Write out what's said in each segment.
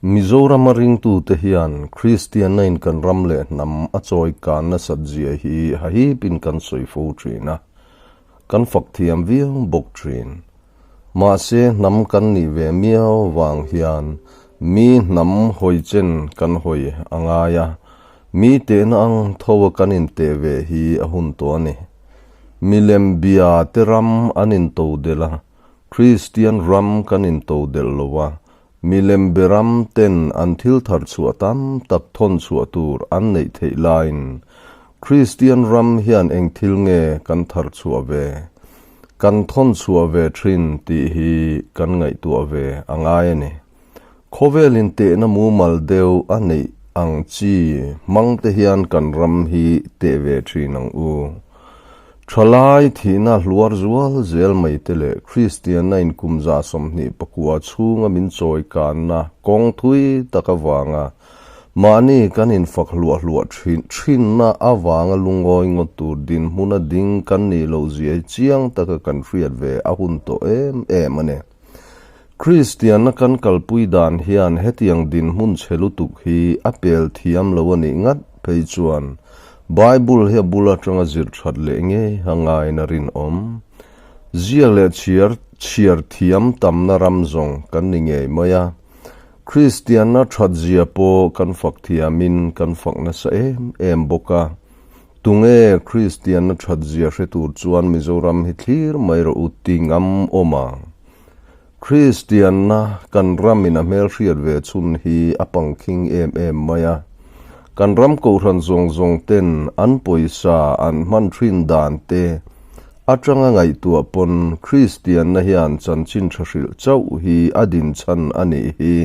Mizorama ringtute hian Kristianna in kan ram leh hnam a chawi kan nasat zia hi hahipin kan sawi fo thin a, kan fak thiam viau bawk thin. Mahse hnam kan nih ve miau vang hian mi hnam hawi chen kan hawi a ngai a, mi tehna ang tho a kan inteh ve hi a hun tawh a ni. Milem bia te ram an intodelh a, Kristian ram kan intodelh lo a, Milem beram ten an thil thar chhuah tam tak thawn chhuah tur an neih theih laiin Kristian ram hian eng thil nge kan thar chhuah ve, kan thawn chhuah ve thin tih hi kan ngaihtuah ve a ngai a ni. Khawvel intehna mumal deuh a neih ang chi hmang te hian kan ram hi teh ve thin ang u. Thalai thihna hluar zual zel mai te leh Kristianna in kum 29 chhunga min chawi kanna kawng thui tak avanga mahni kan infak hluah hluah thin thinna avanga lungawi ngawt tur dinhmuna ding kan nih loh zia hi chiang taka kan hriat ve a hun tawh em em a ni. Kristianna kan kalpui dan hian hetiang dinhmun chhe lutuk hi a pel thiam lo a nih ngat phei chuan Bible hi a bul atanga zir that leh ngei a ngain a rinawm. Ziak leh chhiar chhiar thiam tamna ram zawng kan ni ngei mai a. Kristianna that zia pawh kan fak thiamin kan fak nasa em em bawk a. Tunge Kristianna that zia hre tur chuan Mizoram hi thlir mai rawh u ti ngam awm ang. Kristianna kan ramin a hmelhriat ve chhun hi a pangkhing em em mai a. Kan ram kohhran zawng zawng ten an pawisa an hman thin dan te atanga ngaihtuah pawn Kristianna hian chanchin tha hrilh chauh hi a dinchhan a nih hi.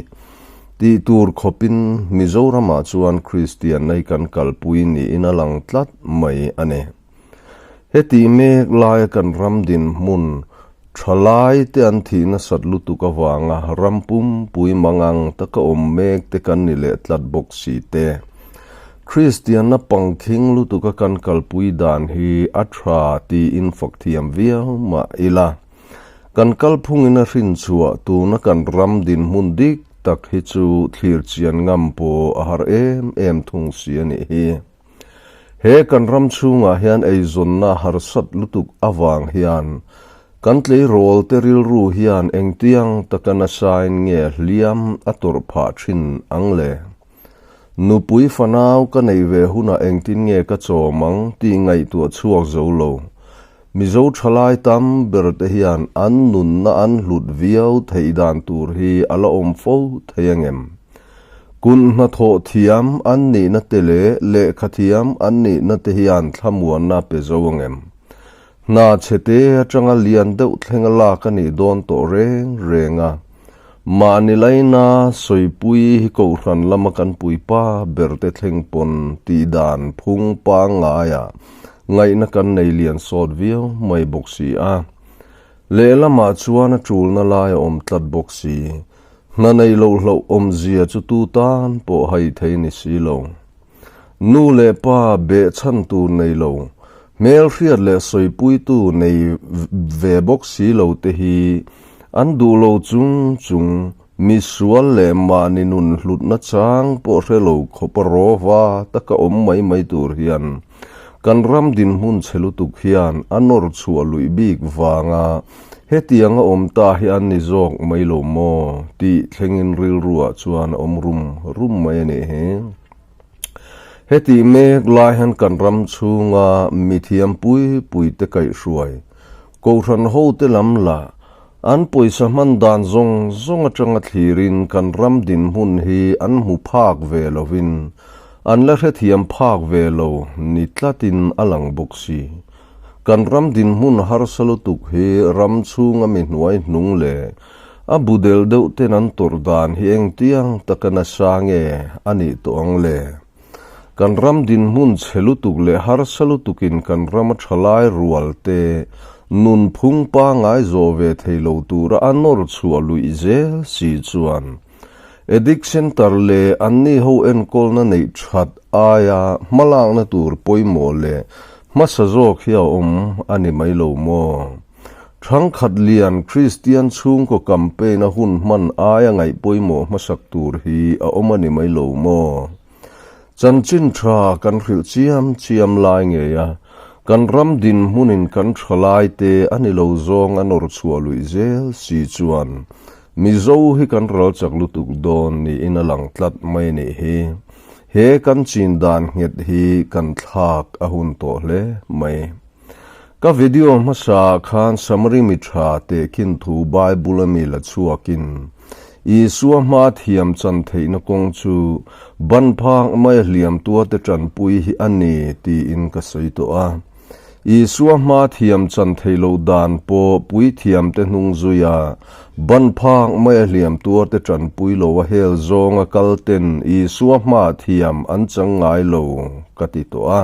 Tih tur khawpin Mizoramah chuan Kristianna hi kan kalpui niin a lang tlat mai a ni. Heti mek laia kan ram dinhmun thalai te an thih nasat lutuk avanga ram pumpui mangang taka awm mek te kan ni leh tlat bawk si te. Kristianna pangkhing lutuka kan kalpui dan hi a tha tiin fak thiam viau mah ila. Kan kalphungin a hrinchhuah tuna kan ram dinhmun dik tak hi chu thlir chian ngam pawh a har em em thung si a nih hi. He kan ram chhungah hian eizawnna harsat lutuk avang hian kan tleirawl te rilru hian engtiang taka nasain nge hliam a tawrh phah thin ang le? Nupui fanau ka neih ve hunah engtin nge ka chawm ang tih ngaihtuah chhuak zo lo. Mizo thalai tam ber te hian an nunna an hlut viau theih dan tur hi a la awm fo thei angem? Kun hnathawh thiam an nihna te leh lehkha thiam an nihna te hian thlamuanna pe zo angem? Hna chhe te atanga lian deuh thlenga lak a nih dawn tawh reng reng a. Mahni laina sawipui hi kohhran lama kan puipa ber te thleng pawn tih dan phung pangngaia Ngaihna kan nei lian sawt viau mai bawk si a. Lehlamah chuan a tulna lai a awm tlat bawk si. Hna nei loh hlauh awmzia chu tu tan pawh hai thei ni si lo. Nu leh pa behchhan tur nei lo, hmelhriat leh sawipuitu nei ve bawk si lo te hi an duh lo chung chung mi sual leh mahni nun hlutna chang pawh hre lo khawp a rawva taka awm mai mai tur hian kan ram dinhmun chhe lutuk hian a nawr chhuah luih bik vanga hetiang a awm ta hi an ni zawk mai lo maw tih thlengin rilruah chuan a awm rum rum mai a nih hi. Hetih mek lai hian kan ram chhunga mithiam pui pui te kaihhruai Kohhran hote lam la an pawisa hman dan zawng zawng atanga thlirin kan ram dinhmun hi an hmu phak ve lovin an la hrethiam phak ve lo ni tlatin a lang bawk si. Kan ram dinhmun harsa lutuk hi ram chhunga mi hnuai hnung leh a bu del deuh ten an tawrh dan hi engtiang taka nasa nge a nih tawh ang le? Kan ram dinhmun chhe lutuk leh harsa lutukin kan rama thalai rual te nunphung pangngai zawh ve thei lo tura a nawr chhuah luih zel si chuan Addict Centre leh anni ho enkawlna neih that aia hmalakna tur pawimawh leh hmasa zawk hi a awm a ni mai lo maw? Thangkhat lian Kristian chhungkaw campaign a hun hman aia ngaih pawimawh hmasak tur hi a awm a ni mai lo maw? Chanchin tha kan hrilh chiam chiam lai ngei a, kan ram dinhmunin kan tha lai te a ni lo zawng a nawr chhuah luih zel si chuan Mizo hi kan ral chak lutuk dawn niin a lang tlat mai nih hi. He kan chin dan nghet hi kan thlak a hun tawh hle mai. Ka video hmasa khan Samari mi tha tehkhin thu Bible a mi la chhuakin Isua hma thiam chan theihna kawng chu ban phak mai a hliam tuarte tanpui hi a ni tiin ka sawi tawh a. Isua hma thiam chan theih loh dan pawh puithiamte hnung zuia ban phak mai a hliam tuarte tanpui lo a hel zawnga kalten Isua hma thiam an chang ngai lo ka ti tawh a.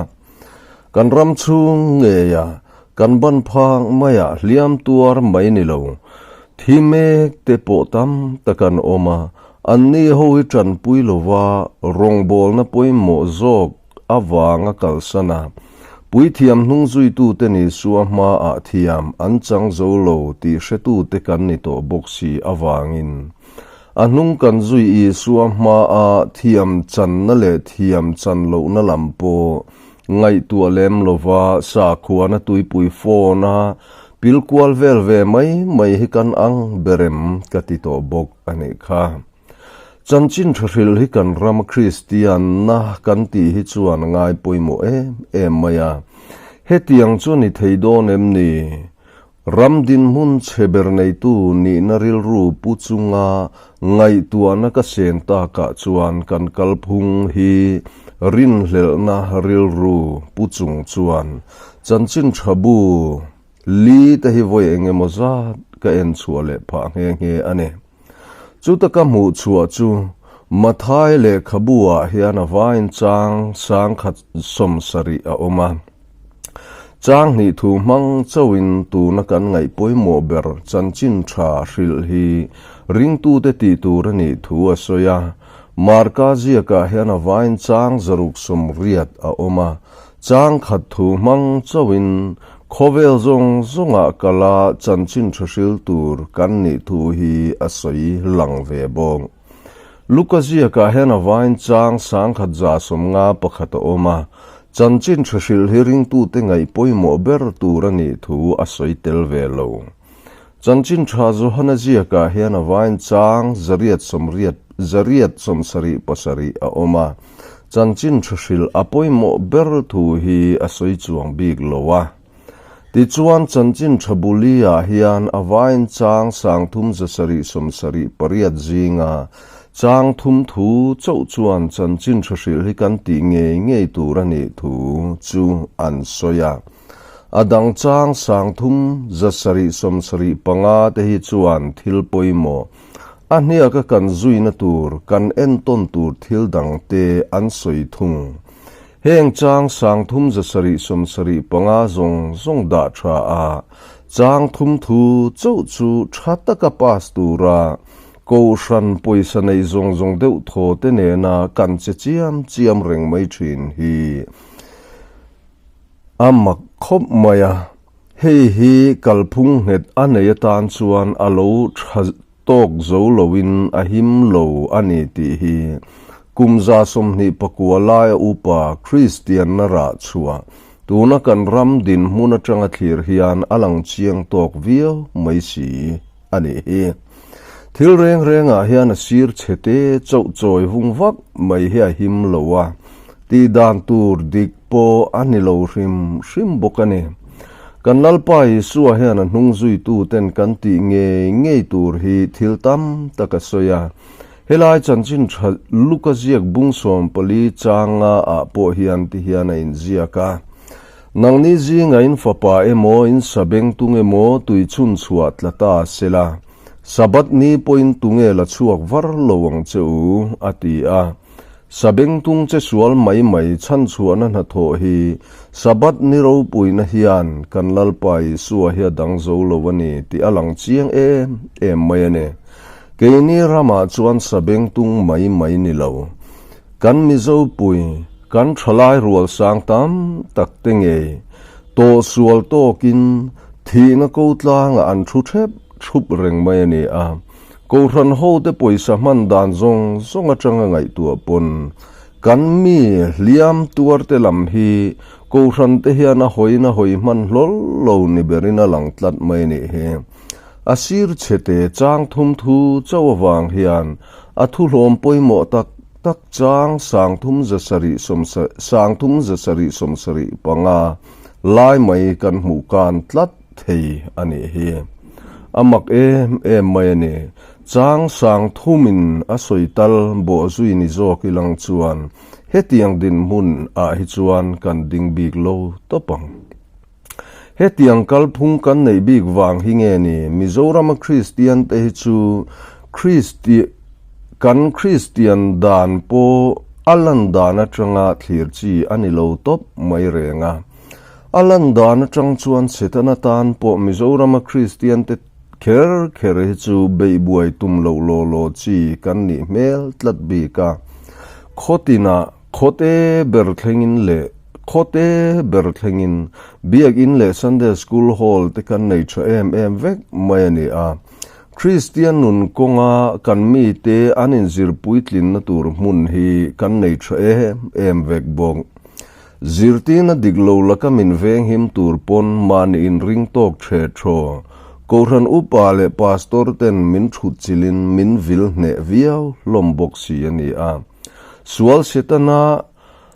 Kan ram chhung ngeia kan ban phak maiah hliam tuar mai ni lo, thi mek te pawh tam tak an awm a, anni ho hi tanpui lova rawngbawlna pawimawh zawk avanga kalsan a, puithiam hnung zuitute Isua hmaah thiam an chang zo lo tih hretute kan ni tawh bawk si avangin a hnung kan zui Isua hmaa thiam channa leh thiam chan lohna lam pawh ngaihtuah lem lova sakhuana tuipui phone a pil kual vel ve mai mai hi kan ang ber em ka ti tawh bawk a nih kha. Chanchin tha hrilh hi kan rama Kristianna kan tih hi chuan ngai pawimawh em em mai a, hetiang chu ni thei dawn em ni? Ram dinhmun chhe ber neitu nihna rilru pu chunga ngaihtuahna ka sen takah chuan kan kalphung hi rinhlelhna rilru pu chung chuan chanchin tha bu li te hi vawi eng emaw zat ka en chhuah leh phah nghe nghe a ni. Chuta ka hmuh chhuah chu Mathai lehkhabu ah hian a vain chang sangkhat 70 a awm a. Chang hnih thu hmang chauhin tuna kan ngaih pawimawh ber chanchin tha hrilh hi ringtute tih tur a nih thu a sawi a. Marka ziakah hian a vain chang 680 a awm a. Chang khat thu hmang chauhin khawvel zawng zawngah kala chanchin tha hril tur kan nih thu hi a sawi lang ve bawk. Luka ziakah hian a vain chang 1151 a awm a, chanchin tha hrilh hi ringtute ngaih pawimawh ber tur a nih thu a sawi tel ve lo. Chanchin tha Johana ziakah hian a vain chang 880 877 a awm a, chanchin tha hrilh a pawimawh ber thu hi a sawi chuang bik lo a. Tichuan, chanchin tha buli-ah hian a vain chang 3778 zinga chang thum thu chauh chuan chanchin tha hrilh hi kan tih ngei ngei tur a nih thu chu an sawi a. A dang chang 3775 te hi chuan thil pawimawh, a hniaka kan zuina tur, kan entawn tur thil dangte an sawi thung. Heng chang 3775 zawng zawng dah tha a, chang thum thu chauh chu tha taka pass tura Kohhran pawisa nei zawng zawng deuh thaw te nena kan che chiam chiam reng mai thin hi a mak khawp mai a. Hei hi kalphung nghet a nei atan chuan a lo tha tawk zo loin a him lo a ni tih hi kum 29 laia upa Kristianna rah chhuah tuna kan ram dinhmun atanga thlir hian a lang chiang tawk viau mai si a nih hi. Thil reng rengah hian a sir chhe te chauh chawi vung vak mai hi a him lo a, tih dan tur dik pawh a ni lo hrim hrim bawk a ni. Kan Lalpa Isua hian a hnung zuituten kan tih ngei ngei tur hi thil tam tak a sawi a. Helai chanchin tha Luka ziak bung 14 changa ah pawh hian ti hian a inziak a, Nangni zinga in fapa emaw in sabengtung emaw tui chhun chhuah tla ta sela, Sabbath ni pawhin tunge la chhuak var lo ang che u, a ti a. Sabengtung che sual mai mai chhanchhuahna hnathawh hi Sabbath ni ropuina hian kan Lalpa Isua hi a dang zo lo a ni tih a lang chiang em em mai a ni. Keini ramah chuan sabengtung mai mai ni lo. Kan Mizopui, kan thalai rual sang tam tak te ngei tawhsual tawkin, Thihna ko tlangah an thu thep thup reng mai a ni a. Kohhran hote pawisa hman dan zawng zawng atanga ngaihtuah pawn kan mi hliam tuarte lam hi kohhran te hian a hawina hawi hman hlawl lo ni berin a lang tlat mai a nih hi. A sir chhete chang thum thu chauh avang hian a thuhlawm pawimawh tak tak chang 3775 lai mai kan hmuh kan tlat thei a nih hi. A mak em em mai a ni. Chang sang thumin a sawi tal bawh zui ni zawk ilang chuan hetiang dinhmun ah hi chuan kan ding bik lo tawp ang. Hetiang kalphung kan neih bik vang hi nge ni Mizorama Kristian te hi chu Kristi kan Kristian dan pawh a lan dan atanga thlir chi a ni lo tawp mai reng a. A lan dan atang chuan Setana tan pawh Mizorama Kristian te kher kher hi chu beih buai tum loh law law chi kan nih hmel tlat bik a. Khawtinah Khawte ber thlengin leh Khawte ber thlengin Biakinn leh Sunday School Hall te kan nei tha em em vek mai a ni a. Kristian nun kawnga kan mite an inzir puitlinna tur hmun hi kan nei tha em em vek bawk. Zirtirna dik lo laka min venghim tur pawn mahni inring tawk the thaw. Kohhran upa leh pastor ten min thut chilhin min vil hneh viau hlawm bawk si a ni a. Sual Setana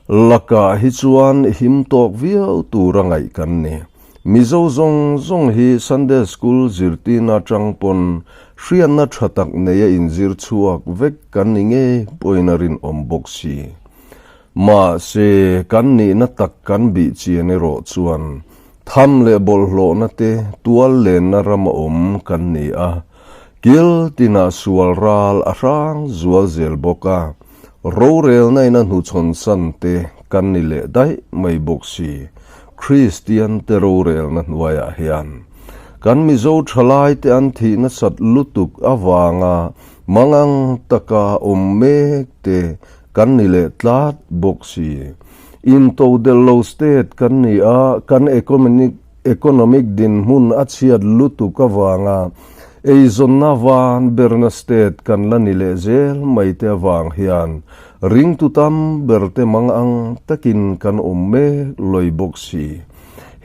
lakah hi chuan him tawk viau tura ngaih kan ni. Mizo zawng zawng hi Sunday School zirtirna atang pawn hriatna tha tak neia inzir chhuak vek kan ni ngei pawhin a rinawm bawk si. Mahse, kan nihna tak kan bih chian erawh chuan tham leh bawlhhlawhna te tual lenna rama awm kan ni a, kil tinah sual ral a hrang zual zel bawk a, rorelna in a hnuchhawn san te kan ni leh daih mai bawk si, Kristian te rorelna hnuaiah hian kan Mizo thalai te an thih nasat lutuk avanga mangang taka awm mek te Kan ni leh tlat bawk si. Intodelh lo state kan ni a, kan economic dinhmun a chhiat lutuk avanga eizawnna van berna state kan la ni leh zel mai te avang hian ringtu tam ber te mang ang takin kan awm mek lawih bawk si.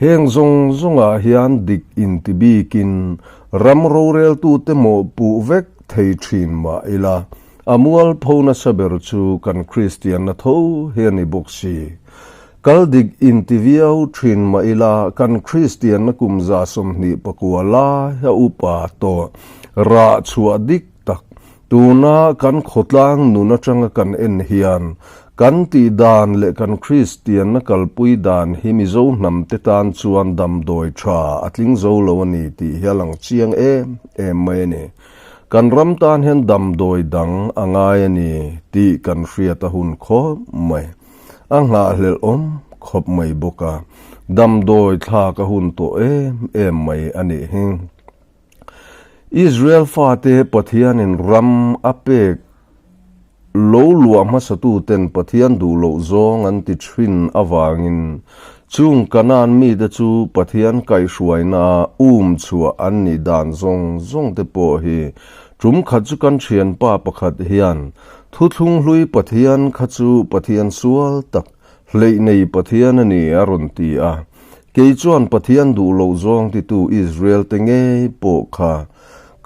Heng zawng zawngah hian dik inti bikin ram roreltute mawhpuh vek thei thin mah ila, A mualpho nasa ber chu kan Kristianna tho hi a ni bawk si. Kal dik inti viau thin mah ila kan Kristianna kum 29 lai a upa tawh rah chhuah dik tak tuna kan khawtlang nun atanga kan en hian kan tih dan leh kan Kristianna kalpui dan hi Mizo hnam te tan chuan damdawi tha a tling zo lo a ni tih hi a lang chiang em em mai a ni. Kan ram tan hian damdawi dang a ngai a ni tih kan hriat a hun khawp mai. A nghahhlelh awm khawp mai bawk a, damdawi thlak a hun tawh em em mai a nih hi. Israel fate Pathianin ram a pek Lo luah hmasatuten Pathian duh loh zawng an ti thin avangin chung Kanaan mite chu Pathian kaihhruaina um chhuah an nih dan zawng zawng te pawh hi tum khat chu kan thianpa pakhat hian Thuthlung hlui Pathian kha chu Pathian sual tak hleih nei Pathian a ni a rawn ti a. Kei chuan Pathian duh loh zawng titu Israel te ngei pawh kha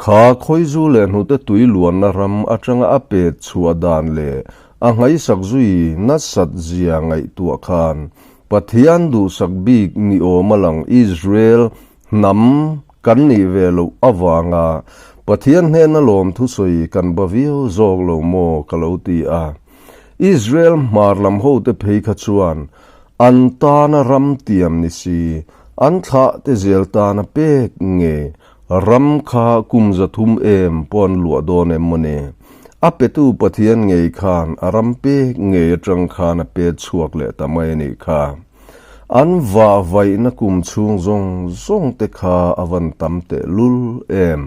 Kha khawizu leh hnute tui luanna ram atanga a pet chhuah dan leh a nghaihsak zui nasat zia ngaihtuah khan Pathian duhsak bik ni awm a lang Israel hnam kan nih ve loh avanga Pathian hnena lawm thusawi kan ba viau zawk lo maw ka lo ti a. Israel hmar lam hote phei kha chuan an tana ram tiam ni si an thlah te zel tana pek nge Ram kha kum 300 em pawh an luah dawn em maw ni? A petu Pathian ngei khan a ram pek ngei atang khan a pet chhuak leh ta mai a nih kha. An vah vaihna kum chhung zawng zawng te kha a van tam teh lul em.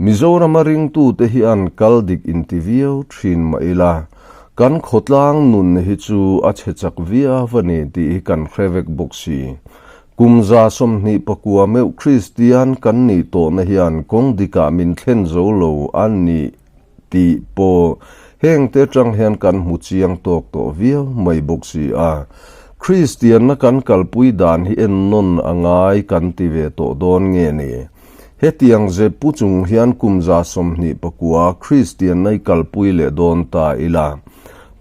Mizorama ringtute hi an kal dik inti viau thin mah ila, kan khawtlang nun hi chu a chhe chak viau a ni tih hi kan hre vek bawk si. Kum 29 meuh Kristian kan nih tawhna hian kawng dikah min thlen zo lo a ni tih pawh hengte atang hian kan hmu chiang tawk tawh viau mai bawk si a. Kristianna kan kalpui dan hi ennawn a ngai kan ti ve tawh dawn nge ni? Hetiang zep pu chung hian kum 29 Kristianna i kalpui leh dawn ta ila.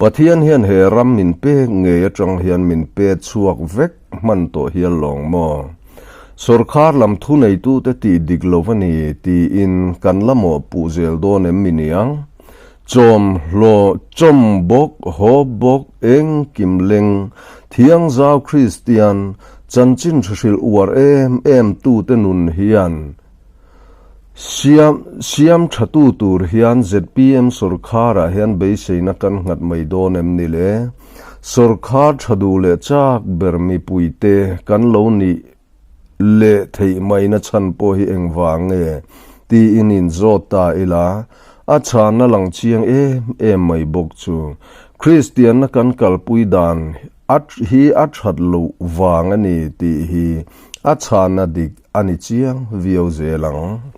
Pathian hian he ram min pek ngei atang hian min pet chhuak vek hman tawh hial lawng maw? Sawrkhar lam thuneitute tih dik lo va ni tiin kan la mawhpuh zel dawn em mi niang? Chawm hlaw, chawm bawk, haw bawk, eng kim leng, thiangzau Kristian, chanchin hrilh uar em em tute nun hian Siam, siam thatu tur hian zpm sawrkharah hian beiseina kan nghat mai dawn em ni le? Sawrkhar tha duh leh chak ber mipuite kan lo nih leh theih maina chhan pawh hi engvang nge tiin inzawt ta ila, a chhanna lang chiang em em mai bawk chu. Kristianna kan kalpui dan a hi a that loh vang a ni tih hi a chhanna dik a ni chiang viau zel ang.